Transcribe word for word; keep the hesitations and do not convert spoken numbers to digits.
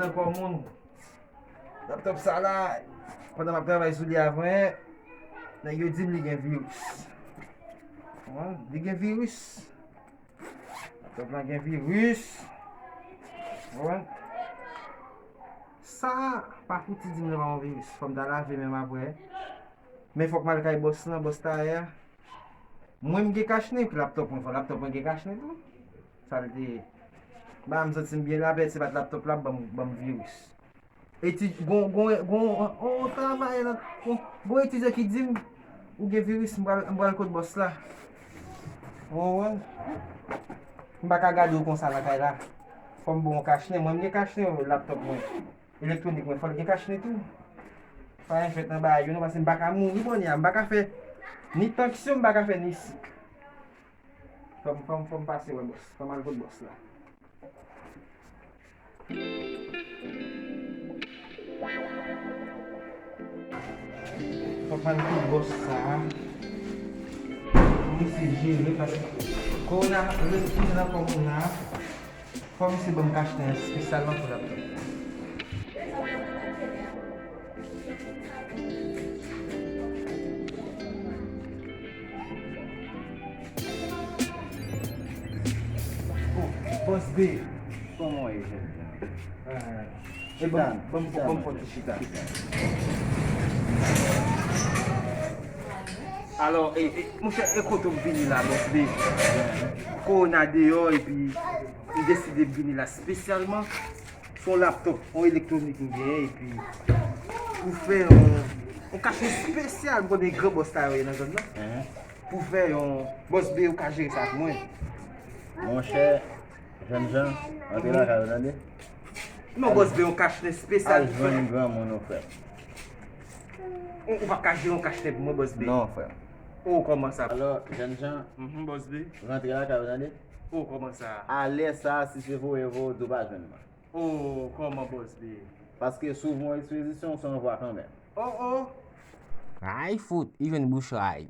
Nan kò moun. Laptop sa la, pandan m ap travay sou li avan yè, nèg yo di m li gen viris. Konprann? Li gen viris. Laptop lan gen viris. Konprann? Sa pa fouti di m nan pa yon viris. Fò m ta lave men m apre. Men fòk m al kay bòs lan, bòs tayè a. Mwen m gen kachnen, laptop mwen, fò laptop mwen gen kachnen tou. Sa l te. Ba m santi m byen lapè, se pa t laptop la, ban m, ban m viris. Etid-, gon, gon, gon, on travayè nan, gon, gon etidyan ki di m, ou gen viris, m pral, m pral kot bòs la. Ou konprann? M pa ka gade w konsa lakay la. Fò m ba w kachnen, mwen m gen kachnen laptop mwen. Elektwonik mwen, fò l gen kachnen tou. Pa anyen fèt nan bagay yo non, paske m pa ka mouri kounye a, m pa ka fè ni tanksyon, m pa ka fè ni sik. Fò m, fò m, fò m pase wè bòs, fò m al kot bòs la. Fò m al kot bòs sa. Pou misye jere, paske kowonaviris nan kò moun nan. Fò misye ban m kachnen espesyalman pou laptop. Oh, Boss B. Kòman w ye, jènjan? Ah, e ban m, ban m, ban m fè ti chita. Alò, e, e, monchè, e kote w vini la, Boss B? Kowona deyò, epi m deside m vini la espesyalman. Se yon laptop, yon elektwonik m genyen, epi pou fè yon, yon kachnen espesyal, m konnen gran bòs sa yo ye nan zòn nan. Pou fè yon, Boss B, ou ka jere sa pou mwen. Monchè, jènjan, antre lakay ou, tande? Non, Boss B, yon kachnen espesyal. Al jwenn granmoun ou, frè m. Ou, ou p ap ka jere yon kachnen pou mwen, Boss B? Non, frè m. Oh, kòman sa? Alò, jènjan, mhm, Boss B, rantre lakay ou, tande? Oh, kòman sa? Alè sa, si se voye voye, ou di w pa jwenn mwen. Oh, kòman, Boss B? Paske si w voye ekspedisyon, se yon vwa kanmenm. Oh, oh. Ay, fout, li jwenn bouch ray.